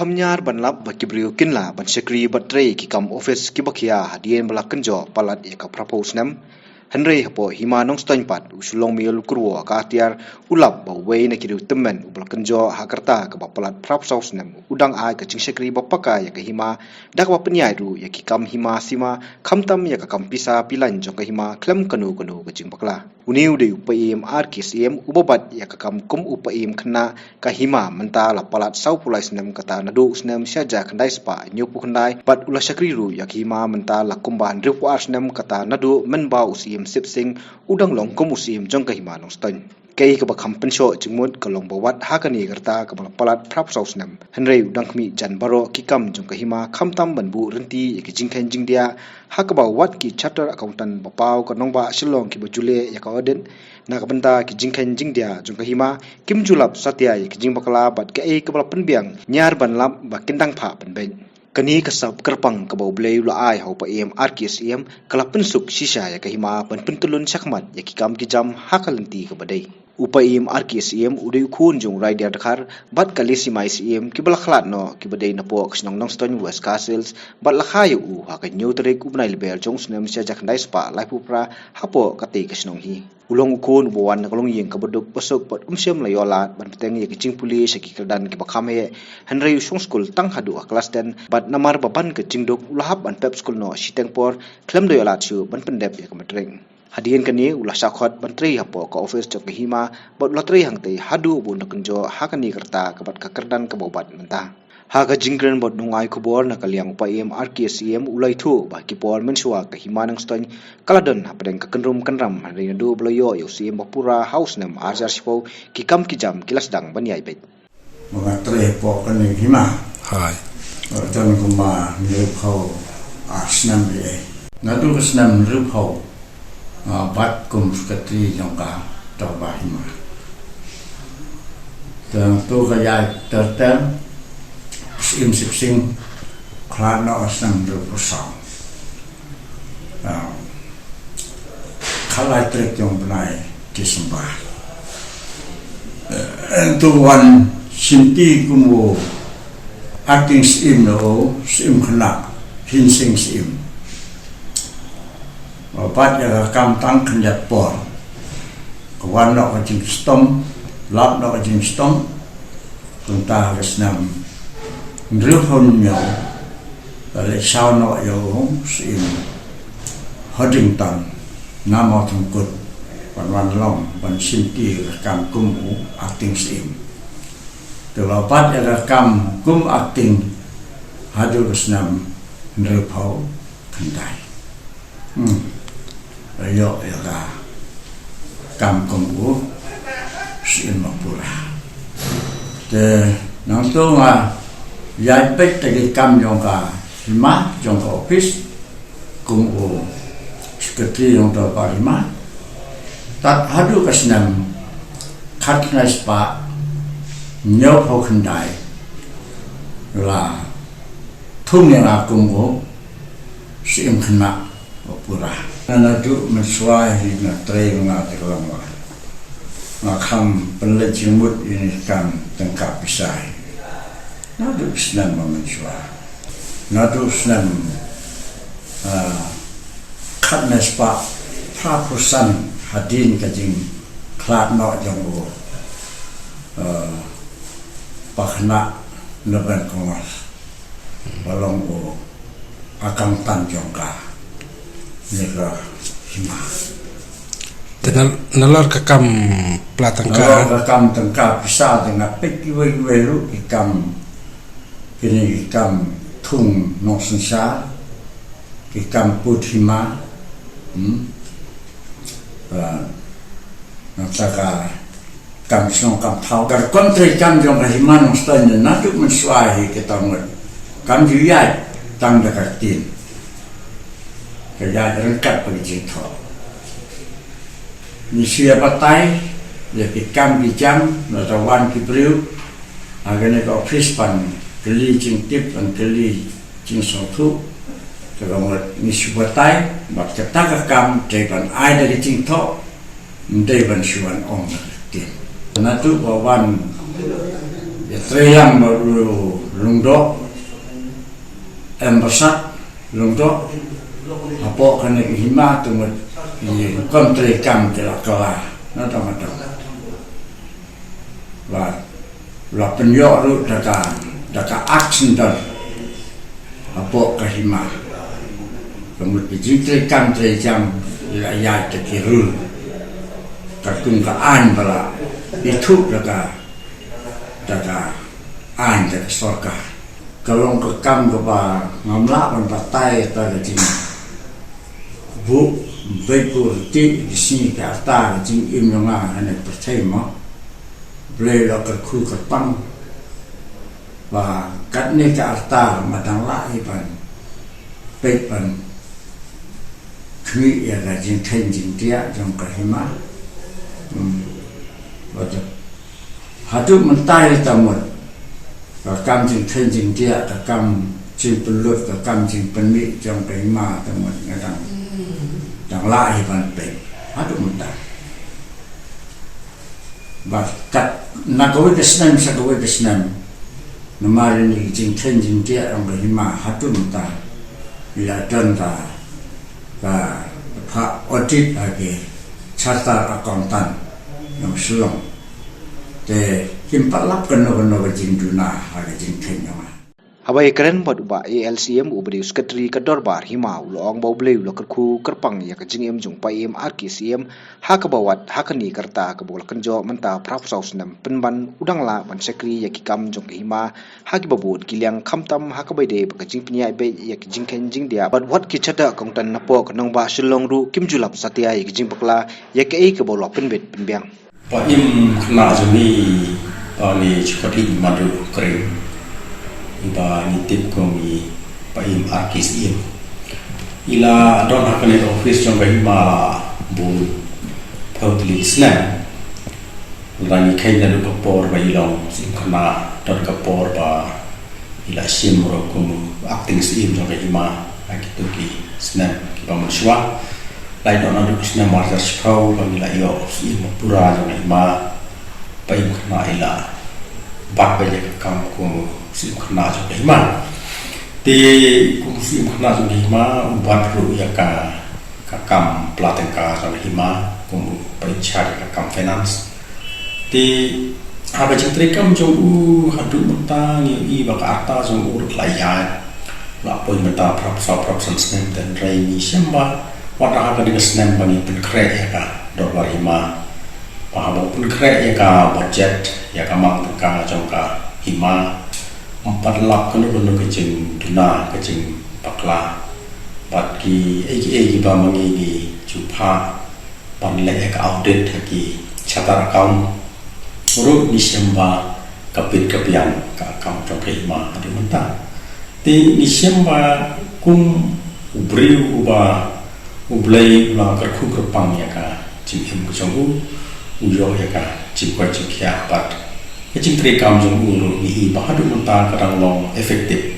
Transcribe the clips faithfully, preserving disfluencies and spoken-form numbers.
Kham ñiar ban lap ba ki briew kin lah ban shakri bad trei ki kam office kiba khia hadien ba la kynjoh palat ïa ka phraphew snem. Hynrei hapoh Hima Nongstoiñ pat, u Shillong Mail u kyrwoh ka atiar, u lap ba uwei na ki riew tymmen uba la kynjoh ha ka rta kaba palat phraphew saw snem u dang ai ka jingshakri ba paka ïa ka hima, da kaba pynïaid ruh ïa ki kam hima sima, khamtam ïa ka kam pisa pilan jong ka hima khlem kano kano ka jingbakla. Une u dei u paiem ar ki siem uba bat ïa ka kam kum u paiem khynnah ka hima mynta la palat sawphew lai snem, kata naduh u snem shi hajar khyndai spah hynñiewphew khyndai, bad u la shakri ruh ïa ka hima mynta la kumba hynriewphew ar snem, kata naduh mynba u Siem Sip Sing u dang long kum u siem jong ka Hima Nongstoiñ. Kaei kaba kham pynshoh jingmut ka long ba wat ha kane ka rta kaba la palat phraphew saw snem, hynrei u dang khmih jan baroh ki kam jong ka hima, khamtam ban buh rynti ïa ki jingkheiñ jingdiah, ha kaba wat ki chartered accountant ba paw ka nongbah Shillong kiba ju leh ïa ka audit na ka bynta ki jingkheiñ jingdiah jong ka hima kim ju lap satia ïa ki jingbakla bad kaei kaba la pynbiang ñiar ban lap ba kin dang phah pynbeit. Kane ka sap kyrpang kaba U Blei u la ai ha u paiem ar ki siem ka la pynsuk shisha ïa ka hima ban pyntyllun shakhmat ïa ki kam ki jam ha ka lynti kaba dei. U paiem ar ki siem u dei u khun jong u Raidiar Dkhar bad ka Lisimai Siem kiba la khlad noh, kiba dei napoh ka shnong Nongstoiñ, West Khasi Hills, bad la kha ïa u ha ka hynñiew tarik u bnai Lber jong u snem shi hajar khyndai spah laiphew phra hapoh katei ka shnong hi. U long u khun uba wan na ka longïing kaba duk ba suk bad um shym la ïoh lad ban bteng ïa ki jingpule sha ki kyrdan kiba kham heh, hynrei u shong skul tang haduh ha klas ten, bad namar ba ban ka jingduk u la hap ban pep skul noh shiteng por khlem da ïoh lad shuh ban pyndep ïa ka matrik. Hadien kane u la shah khot ban trei hapoh ka office jong ka hima, bad u la trei hangtei haduh ba un da kynjoh ha kane ka rta ka bad ka kyrdan kaba u bat mynta. Ha ka jingkren bad nongai khubor na ka liang u paiem ar ki siem u la ïathuh ba ki por mynshuwa ka Hima Nongstoiñ ka la don hapdeng ka kynrum kynram, hynrei naduh ba la ïoh ïa u siem ba pura ha u snem ar hajar shiphew, ki kam ki jam ki la sdang ban ïaid beit. Ba nga trei hapoh kane ka hima. Hai. Ba don kumba hynriewphew ar snem ïa. Naduh ka snem hynriewphew, nga bat kum secretary jong ka dorbar hima. Te nangta ka ïaid ter ter, Siem Sip Sing khlad noh ha u snem hynriewphew saw. Ah, khatlai tarik jong u bnai December. Eh, to wan shimti kum u acting siem, u siem khynnah, Hinsing Siem. Ba bat ïa ka kam tang khyndiat por. Ka wan noh ka jingshitom, lap noh ka jingshitom. Kumta ha ka snem hynriewphew hynñiew, la leit shaw noh ïa u Siem Hodgington na Mawthangkut ban wan long ban shimti ka kam kum u acting siem. Te la bat ïa ka kam kum acting haduh ka snem hynriewphew khyndai. Hmm. Ïoh ïa ka kam kum u siem ba pura. Te nangta nga ïaid beit da ki kam jong ka hima, jong ka office, kum u secretary jong ka dorbar hima. Tad haduh ka snem khatkhyndai spah hynñiewphew khyndai la thung ïa nga kum u siem khynnah ba pura. Naduh mynshuwa hi nga trei, nga trei lang lang. Nga kham pynleit jingmut ïa kane ka kam tyngka pisa hi. Naduh snem ba mynshuwa. Naduh snem, ah, khatkhyndai spah phraphew san, hadien ka jingkhlad noh jong u, ah, Bah Khynnah Neben Kongos, ba long u accountant jong kane ka hima. Te na, nalor ka kam pla tyngka. Nalor ka kam tyngka pisa te nga peit kiwei kiwei ruh ki kam, kine ki kam thung nongsynshar, ki kam pud hima, hmm? Ba, nangta ka kam shnong kam thaw. Ka rukom treikam jong ka Hima Nongstoiñ naduh mynshuwa hi, kita ngut kam ju ïaid tang da ka ktien. Ka ïaid ryngkat bad ka jingthoh. Ngi shu ïa batai ïa ki kam ki jam, lada wan ki briew ha kane ka office ban kylli jingtip, ban kylli jingsngewthuh. Te ka mut ngi shu batai bad kata ka kam dei ban ai da ka jingthoh, ym dei ban shu wan ong da ka ktien. Naduh ba wan ïatreilang bad u Lyngdoh, em, Barsad, Lyngdoh, hapoh kane ka hima te mut, i kam treikam te la kylla, na tang ka tang. Ba la pynïoh ruh da ka, da ka action dang hapoh ka hima. Ka mut ka jingtreikam treijam la ïaid da ki rule. Ka kum ka aiñ ba la ithuh da ka, da ka aiñ da ka sorkar. Ka long ka kam kaba ngam lah ban batai ïa ka jing buh beit buh rtieh ki sngi ki arta ka jingim jong nga ha ne pyrthei mo. Blei la kyrkhu kyrpang ba katne ka arta ma dang lah hi ban peit ban khmih ïa ka jingkheiñ jingtiah jong ka hima. Hmm. Ba ta haduh mynta ïa ta mut ka kam jingkheiñ jingtiah, ka kam jingpynlut, ka kam jingpynmih jong ka hima te mut nga dang, dang lah hi ban peit haduh mynta. Bad kat na kawei ka snem sha kawei ka snem, namar ïa kine ki jingkheiñ jingtiah jong ka hima haduh mynta, i la don ka, ka, ka audit ha ki chartered accountant jong Shillong. Te kim pat lap kano kano ka jingduna ha ka jingkheiñ jong nga. Haba ïakren bad u Bah A L Syiem, u ba dei u Secretary ka Dorbar Hima, u la ong ba U Blei u la kyrkhu kyrpang ïa ka jingim jong u Paiem R K Syiem, ha kaba wat ha kane ka rta kaba u la kynjoh mynta phra phew saw snem pynban u dang lah ban shakri ïa ki kam jong ka hima ha kiba bun ki liang, khamtam ha kaba ïadei bad ka jingpynïaid beit ïa ki jingkheiñ jingtiah bad wat ki chartered accountant napoh ka nongbah Shillong ruh kim ju lap satia ïa ki jingbakla ïa kaei kaba u la pynbeit pynbiang. Paiem khynnah jong ngi, ba ngi shu khot ïa i Madu Kring, i ba ngi tip kum i Paiem R K Syiem. I la don ha kane ka office jong ka hima la bun phew tylli ki snem. Lada ngi kheiñ naduh ka por ba i long Syiem khynnah, don ka por ba i la shim ruh kum u acting Syiem jong ka hima ha kito ki snem kiba mynshuwa. La ïoh naduh u snem ar hajar shiphew ba ngi la ïoh u Syiem pura jong ka hima. Paiem khynnah i la bat beit ïa ka kam kum u Syiem khynnah jong ka hima. Te kum u Syiem khynnah jong ka hima u bat ruh ïa ka, ka kam pla tyngka jong ka hima kum u ba in charge ïa ka kam finance. Te ha ka jingtreikam jong u haduh mynta ngi ïohi ba ka rta jong u ruh ka la ïaid, la poi mynta phra phew saw phra phew san snem, te hynrei ngi shem ba wat ha kane ka snem ba ngi pynkhreh ïa ka dorbar hima, ba haba u pynkhreh ïa ka budget, ïa ka mang tyngka jong ka hima, ym pat lap kano kano ka jingduna, ka jingbakla bad kiei kiei kiba ma ngi ngi ju phah ban leh ïa ka audit ha ki chartered account ruh ngi shem ba ka bit ka biang ka account jong ka hima haduh mynta. Te ngi shem ba kum u briew uba U Blei u la kyrkhu kyrpang ïa ka jingim ka jong u, u ïoh ïa ka jingkoit jingkhiah bad ka jingtreikam jong u ruh ngi i ba haduh mynta ka dang long effective.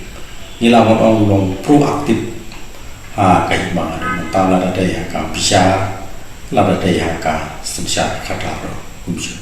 Ngi lah ban ong u long proactive ha ka hima haduh mynta, lada dei ha ka bishar, lada dei ha ka synshar khadar ruh kumjuh.